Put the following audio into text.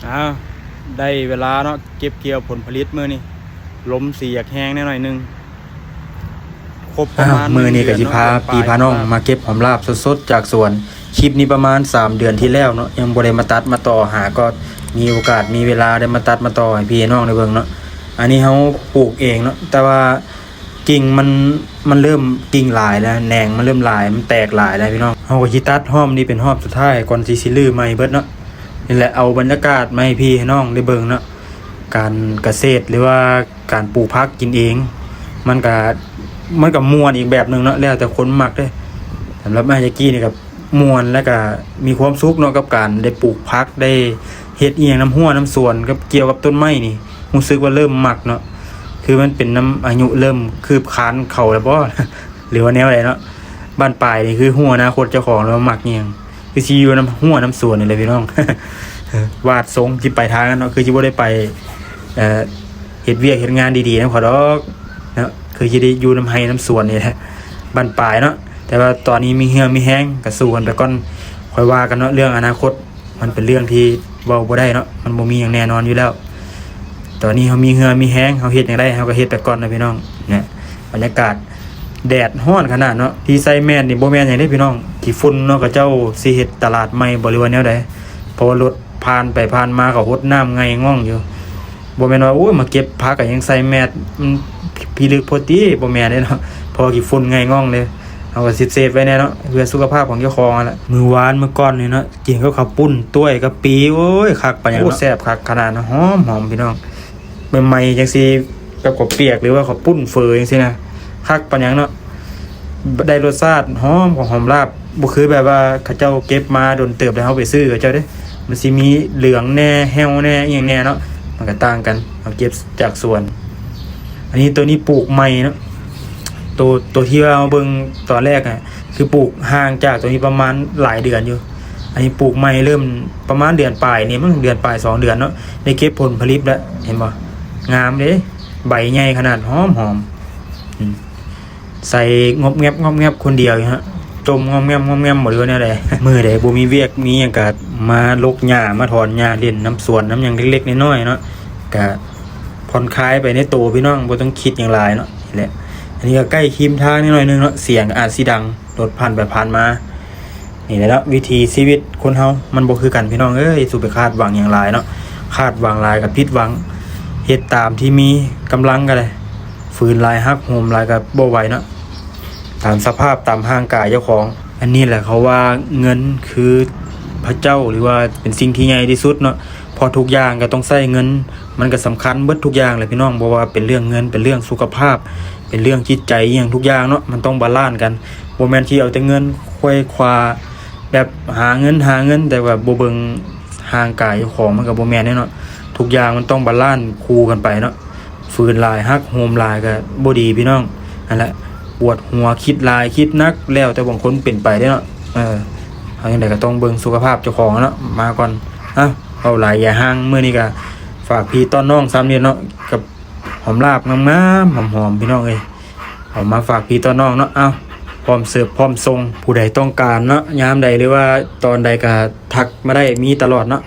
ອ້າວ ໄດ້ເວລາເນາະ ເກັບກ່ຽວຜົນຜະລິດມື້ນີ້ ລົມຊິຢາກແຮງແດ່ໜ້ອຍໜຶ່ງ ຄົບປະມານ ມື້ນີ້ກໍຊິພາພີ່ພານ້ອງມາເກັບຫອມລາບສົດໆຈາກສວນ. ຄລິບນີ້ປະມານສາມເດືອນທີ່ແລ້ວເນາະ ຍັງບໍ່ໄດ້ມາຕັດມາຕໍ່ ຫາກໍມີໂອກາດມີເວລາໄດ້ມາຕັດມາຕໍ່ໃຫ້ພີ່ໃຫ້ນ້ອງໄດ້ເບິ່ງເນາະ. ອັນນີ້ເຮົາປູກເອງເນາະ ແຕ່ວ່າ ກິ່ງມັນ ມັນເລີ່ມກິ່ງຫຼາຍແລ້ວ ແໜງມັນເລີ່ມຫຼາຍ ມັນແຕກຫຼາຍແລ້ວພີ່ນ້ອງ. ເຮົາກໍຊິຕັດຮອບນີ້ເປັນຮອບສຸດທ້າຍ ກ່ອນຊິ ຊິຮື້ໃໝ່ເບິດເນາະ. ນີ້ແຫຼະ ເອົາບັນຍາກາດມາໃຫ້ພີ່ໃຫ້ນ້ອງໄດ້ເບິ່ງເນາະ. ການກະເສດ ຫຼືວ່າການປູກຜັກກິນເອງ ມັນກະ ມັນກະມ່ວນອີກແບບໜຶ່ງເນາະ ແລ້ວແຕ່ຄົນມັກເດ້. ສຳລັບອ້າຍຈັກກີ້ນີ້ກະ ມ່ວນ ແລ້ວກະມີຄວາມສຸກເນາະ ກັບການໄດ້ປູກຜັກ ໄດ້ເຮັດອີ່ຫຍັງນຳຮົ້ວນຳສວນ ກັບ ກ່ຽວກັບຕົ້ນໄມ້ນີ້ ຮູ້ສຶກວ່າເລີ່ມມັກເນາະ. ຄືມັນເປັນນຳອາຍຸເລີ່ມຄືບຄານເຂົ້າແລ້ວບໍ ຫຼືວ່າແນວໃດເນາະ. ບ້ານປາຍນີ້ຄືຮູ້ອະນາຄົດເຈົ້າຂອງແລ້ວວ່າມັກອີ່ຫຍັງ ຄືຊິຢູ່ນຳຮົ້ວນຳສວນນີ້ແຫຼະພີ່ນ້ອງ. ວາດຊົງຊິໄປທາງນັ້ນເນາະ ຄືຊິບໍ່ໄດ້ໄປ ເອີ ເຮັດວຽກເຮັດງານດີໆນຳເຂົາດອກເນາະ ຄືຊິໄດ້ຢູ່ນຳໄຮ່ນຳສວນນີ້ແຫຼະ ບ້ານປາຍເນາະ. ແຕ່ວ່າຕອນນີ້ມີເຫື່ອມີແຮງກໍສູ້ກັນໄປກ່ອນ ຄ່ອຍວ່າກັນເນາະ. ເລື່ອງອະນາຄົດມັນເປັນເລື່ອງທີ່ເວົ້າບໍ່ໄດ້ເນາະ ມັນບໍ່ມີຫຍັງແນ່ນອນຢູ່ແລ້ວ. ຕອນນີ້ເຮົາມີເຫື່ອມີແຮງ ເຮົາເຮັດຫຍັງໄດ້ເຮົາກໍເຮັດໄປກ່ອນນະພີ່ນ້ອງ. ເນຍ ບັນຍາກາດແດດຮ້ອນຂະໜາດເນາະ ທີ່ໃສ່ແມສນີ້ບໍ່ແມ່ນຫຍັງເດ້ພີ່ນ້ອງ ຂີ້ຝຸ່ນເນາະ. ເຂົາເຈົ້າຊິເຮັດຕະຫຼາດໃໝ່ບໍ ຫຼືວ່າແນວໃດ ເພາະວ່າລົດຜ່ານໄປຜ່ານມາກໍຫົດນ້ຳໄງ່ງ່ອງຢູ່. ບໍ່ແມ່ນວ່າ ໂອ້ຍ ມາເກັບຜັກກໍຍັງໃສ່ແມສ ມັນພິລຶກໂພດຕິ ບໍ່ແມ່ນເດ້ເນາະ ເພາະວ່າຂີ້ຝຸ່ນໄງ່ງ່ອງເດ້. ເຮົາກໍເຊບໆໄວ້ແດ່ເນາະ ເພື່ອສຸຂະພາບຂອງເຈົ້າຂອງຫັ້ນແຫຼະ. ມື້ວານມື້ກ່ອນນີ້ເນາະ ກິນກັບເຂົ້າປຸ້ນ ຕ້ວຍກະປິ ໂອ້ຍ ຄັກປານຫຍັງເນາະ ແຊບຄັກຂະໜາດເນາະ ຫອມໆ ພີ່ນ້ອງ. ໃໝ່ໆ ຈັ່ງຊີ້ ກັບເຂົ້າປຽກ ຫຼືວ່າເຂົ້າປຸ້ນເຝີຈັ່ງຊີ້ນະ ຄັກປານຫຍັງເນາະ. ໄດ້ລົດຊາດຫອມຂອງຫອມລາບ ບໍ່ຄືແບບວ່າເຂົາເຈົ້າເກັບມາດົນເຕີບແລ້ວເຮົາໄປຊື້ເຂົາເຈົ້າເດ້ ມັນຊິມີເຫຼືອງແດ່ ແຫ້ວແດ່ ອີ່ຫຍັງແດ່ເນາະ ມັນກໍຕ່າງກັນ ເຮົາເກັບຈາກສວນ. ອັນນີ້ ໂຕນີ້ປູກໃໝ່ເນາະ ໂຕ ໂຕທີ່ວ່າເຮົາເບິ່ງຕອນແລກນະ ຄືປູກຫ່າງຈາກໂຕນີ້ປະມານຫຼາຍເດືອນຢູ່. ອັນນີ້ປູກໃໝ່ເລີ່ມປະມານເດືອນປາຍນີ້ມັ້ງ ເດືອນປາຍສອງເດືອນເນາະ ໄດ້ເກັບຜົນຜະລິດແລ້ວ ເຫັນບໍ່ ງາມເດ້ ໃບໃຫຍ່ຂະໜາດ ຫອມໆ ອືມ. ໃສ່ງອບແງບ ງອບແງບຄົນດຽວຢູ່ຫັ້ນ ຈົ່ມງອບແງບ ງອບແງບບໍ່ ຫຼືວ່າແນວໃດ. ມື້ໃດບໍ່ມີວຽກມີຫຍັງກະມາລົກຫຍ້າ ມາຖອນຫຍ້າ ຫຼິ້ນນຳສວນນຳຫຍັງເລັກໆນ້ອຍໆເນາະ ກະຜ່ອນຄາຍໄປໃນໂຕພີ່ນ້ອງ ບໍ່ຕ້ອງຄິດຫຍັງຫຼາຍເນາະ. ນີ້ແຫຼະ ອັນນີ້ກໍໃກ້ຄຣີມທາງໜ້ອຍໜຶ່ງເນາະ ສຽງກໍອາດຊິດັງ ລົດຜ່ານໄປຜ່ານມາ. ນີ້ແຫຼະເນາະ ວິຖີຊີວິດຄົນເຮົາມັນບໍ່ຄືກັນພີ່ນ້ອງເອີຍ ສູ່ໄປຄາດຫວັງຫຍັງຫຼາຍເນາະ ຄາດຫວັງຫຼາຍກໍຜິດຫວັງ. ເຮັດຕາມທີ່ມີກຳລັງກໍໄດ້ ຝືນຫຼາຍ ຫັກໂຫມຫຼາຍກໍບໍ່ໄຫວເນາະ ຕາມສະພາບຕາມຮ່າງກາຍເຈົ້າຂອງ. ອັນນີ້ແຫຼະເຂົາວ່າເງິນຄືພະເຈົ້າ ຫຼືວ່າເປັນສິ່ງທີ່ໃຫຍ່ທີ່ສຸດເນາະ ເພາະທຸກຢ່າງກໍຕ້ອງໃຊ້ເງິນ ມັນກໍສຳຄັນເບິດທຸກຢ່າງແຫຼະພີ່ນ້ອງ ບໍ່ວ່າເປັນເລື່ອງເງິນ ເປັນເລື່ອງສຸຂະພາບ ເປັນເລື່ອງຈິດໃຈ ອີ່ຫຍັງທຸກຢ່າງເນາະ ມັນຕ້ອງບາລານກັນ ບໍ່ແມ່ນຊິເອົາແຕ່ເງິນໄຂວ່ຄວ້າ ແບບຫາເງິນ ຫາເງິນ ແຕ່ວ່າບໍ່ເບິ່ງຮ່າງກາຍເຈົ້າຂອງ ມັນກໍບໍ່ແມ່ນເດ້ເນາະ. ທຸກຢ່າງມັນຕ້ອງບາລານຄູ່ກັນໄປເນາະ ຝືນຫຼາຍ ຫັກໂຫມຫຼາຍກໍບໍ່ດີພີ່ນ້ອງ. ຫັ້ນແຫຼະ ປວດຫົວ ຄິດຫຼາຍ ຄິດໜັກ ແລ້ວແຕ່ບາງຄົນເປັນໄປເດ້ເນາະ. ເອີ ເອົາຈັ່ງໃດກໍຕ້ອງເບິ່ງສຸຂະພາບເຈົ້າຂອງເນາະ ມາກ່ອນ. ເອົ້າ ເວົ້າຫຼາຍຢ່າຫ່າງ ມື້ນີ້ກໍຝາກພີ່ຕ້ອນນ້ອງສ່ຳນີ້ເນາະ ກັບ ຫອມລາບງາມໆ ຫອມໆ ພີ່ນ້ອງເອີຍ ເອົາມາຝາກພີ່ຕໍ່ນ້ອງເນາະ. ເອົ້າ ພ້ອມເສີບພ້ອມສົ່ງ ຜູ້ໃດຕ້ອງການເນາະ ຍາມໃດ ຫຼືວ່າຕອນໃດກໍທັກມາໄດ້ ມີຕະຫຼອດເນາະ.